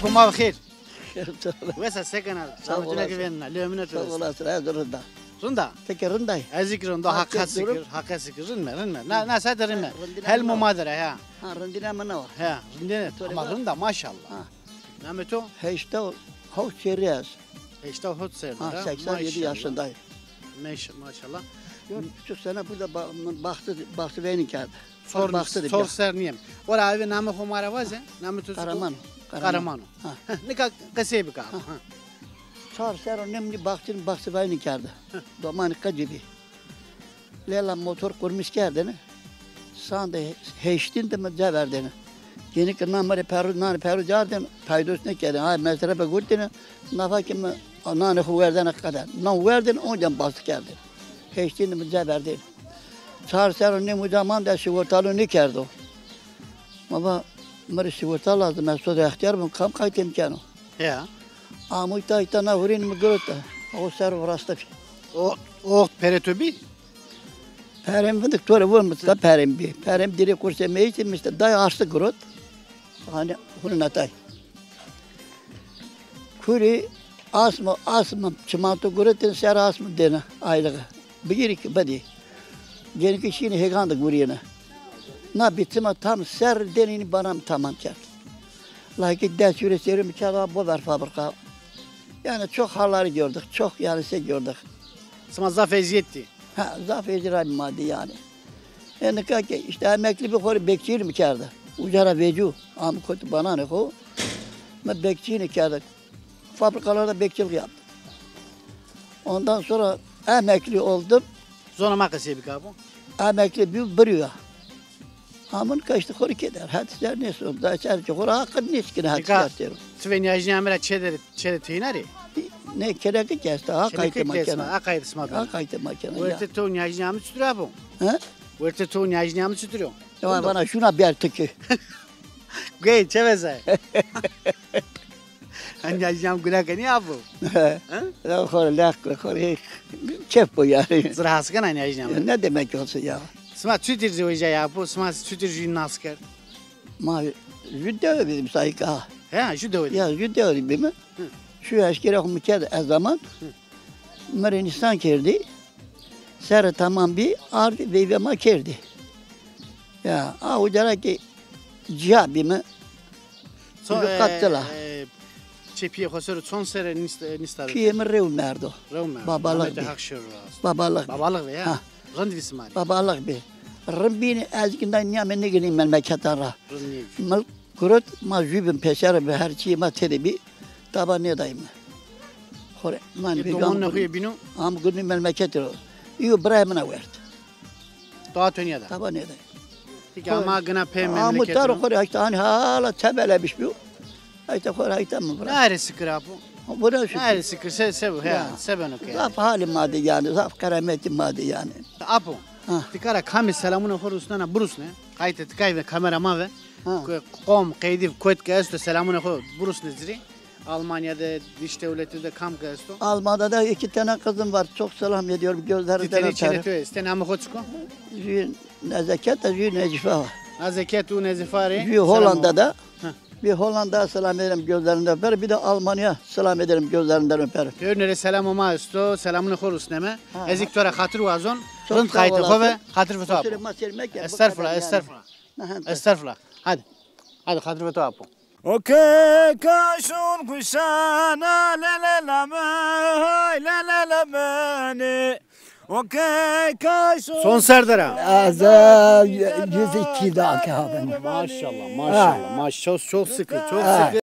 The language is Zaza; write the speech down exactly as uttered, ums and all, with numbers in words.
Homa bi xêr. Wesa se kena? Sağ olasın. Zahmetine ki venina. Lê emine tu. Sağ olasın. Ez rinda. Rinda? Ti ki rinda yî? Ez ki rinda. Haqe sikir. Haqe sikir. Rinme, rinme. Na, na sete rinme. Hel muma dere ha. Ha, rindine mi ne wa. Ha, rindine. Ama rinda maşallah. Ha. Namê to? Heşta hot serrî ez. Heşta hot serrî. Ha, seksen yedi yaşındayım. Maşallah. Dört buçuk sene burada ba-, baxtı, baxtı beyni geldi. Sor, sor ser nîyem. Ora eve namê xo ma ra vaze, namê to çik o? Qaraman. Qaraman o. Ha. Nika qesey bika. Ha. Çar serr o nêmnî baxtîn baxtî vayni kerde. Domanî qecî bî. Leyla motor qurmîş kerdêne. Sande heştîn de mi ceverdêne. Genî ki na mi rê perû, nanê perû cardêne, paydos nêkerdêne. Ay mesrefe gurtêne, nafa ki mi nanê xo werdêne qede. Nan werdêne, onca baxtî kerdêne. Heştîn de mi ceverdêne. Çar serr o nêm uca mande, sigortalu nêkerdo. Ma va, mi rê sigorta lazim, ez to de extîyar bim, kam qaytê mi keno? Ya. Amo îta, îta na hurênî mi girot de. O serr o rasta bî. O, o waxt perê to bî? Perê mi vindik to rê vûn mi, ta perê mi bî. Perê mi dirê kursê mi eştî, mi îşte day arsi girot. Hanî hurêna tay. Kurî asmî, asmî çimanto guretên ser asmî dêne aylığı. Bigîrî ki bidî. Genî ki şînî hêgan de gurîyêne. Na bî çima tam serr dênî bana mi tamam kerd. Lakî dest hurê serrî mi kerd, bover fabrika. Yani çok halları gördük, çok yani şey gördük. Sima zaf ezîyet dî. Ha, zaf ecrabî ma dî yanî. E, nika ki îşte emeklî bî, xo rê bekçîlî mi kerde. Uca ra vecû, am kotî bananê xo. Mi bekçîlî kerde. Fabrikalarda bekçilik yaptım. Ondan sonra emekli oldum. Zona ma qesey bika bo. Emekli bî, birî ya. Amûn kaştî xo rê keder. Hadi ser nêson. Da ser ki xo rê aqil nêşkine hadi ser sero. Ti ve nîyajnîya mi ra çê de, çê de teyna rê? Ne, keneke ki esta. Ha, qaytê ma kena. Ha, qaytê sima bena. Ha, qaytê ma kena. Wertê to nîyajnîya mi çutir a bo? He? Wertê to nîyajnîya mi çutir o? Ya bana şuna bir tıkı. Gey, çeveze. Hani nîyajnîya mi guna kenî a bo? He? Ya xo rê leq, xo rê kef bo yani. Zira has kena nîyajnîya mi? Ne demek olsun ya? Sima çutir zewejîya bo? Sima çutir jû nas kerd? Ma jû dewe bî, misayîka. He, jû dewe. Ya, jû dewe bîme. Hı. Şu eşkere xo mi kerd ez zaman. Hı. Mi rê nîsan kerdî. Serre tamam bî, ardî veyve ma kerdî. Ya, a uca ra ki ciya bîme. Ço, e, e, çê pîyê xo ser o çond serre nîst-, nîsta ro? Pîyê mi rew merdo. Rew merdo. Babalix bî. Haq şêro rast. Babalix bî. Babalix bî ya. Ha. Rind vî sima rê. Babalix bî. Rind bînî, ez ki nîyamê nêgênî memleketan ra. Rind nîyamê. Milk gurot, ma jû bîm, pêser bîm, her çîyê ma têde bî. Taba nêdayme. Xo rê, man. E, domonunê xo yê bîno? Am gurî memleketî ro. Îyo birayê min a werd. Daha to nêda? Taba nêday. Peki ama gina pê memleketî ro? Amu taro xo rê haşta, hanî hala tebelemiş bîyo. Haşta xo rê haşta mi bira. Nare sikir apo? Buna şükür. Nare sikir, se, se bu, he, se beno ke. Zaf halî ma de yanî, zaf qeremetî ma de yanî. Apo, ha, ti kara kamî selamûnê xo rusnena, birusne. Qaytê ti kay ve, kamera ma ve. Ha. Ko-, qom, qeydî, kot ke esto, selamûnê xo birusne ci rê. Almanya de, dış devleti de kam ke esto? Almanya'da iki tane kızım var. Çok selam ediyorum. Gözlerinden öperim. Ti tenê çênê to estê, namê xo çik o? Jü Nezeket, jü Necife var. Nezeket û Nezifa rê. Jü Hollanda'da. Hı. Bir Hollanda selam ederim, gözlerinden öperim. Bir de Almanya selam ederim, gözlerinden öperim. Pêrune rê selamê ma esto, selamûnê xo rusneme. Ha, ha. Ez ki to ra xatir wazon, rind qaytê xo ve, xatir ve to apo. Estağfurullah, estağfurullah. Estağfurullah. Hadi. Hadi, xatir ve to apo. O keka şun kuşana le le la me, hay le le la meni. O keka şun. Çond ser der a? Ez, e, yüz iki daha ki ha ben. Maşallah, maşallah, maşallah. Çok, çok sıkı, çok sıkı.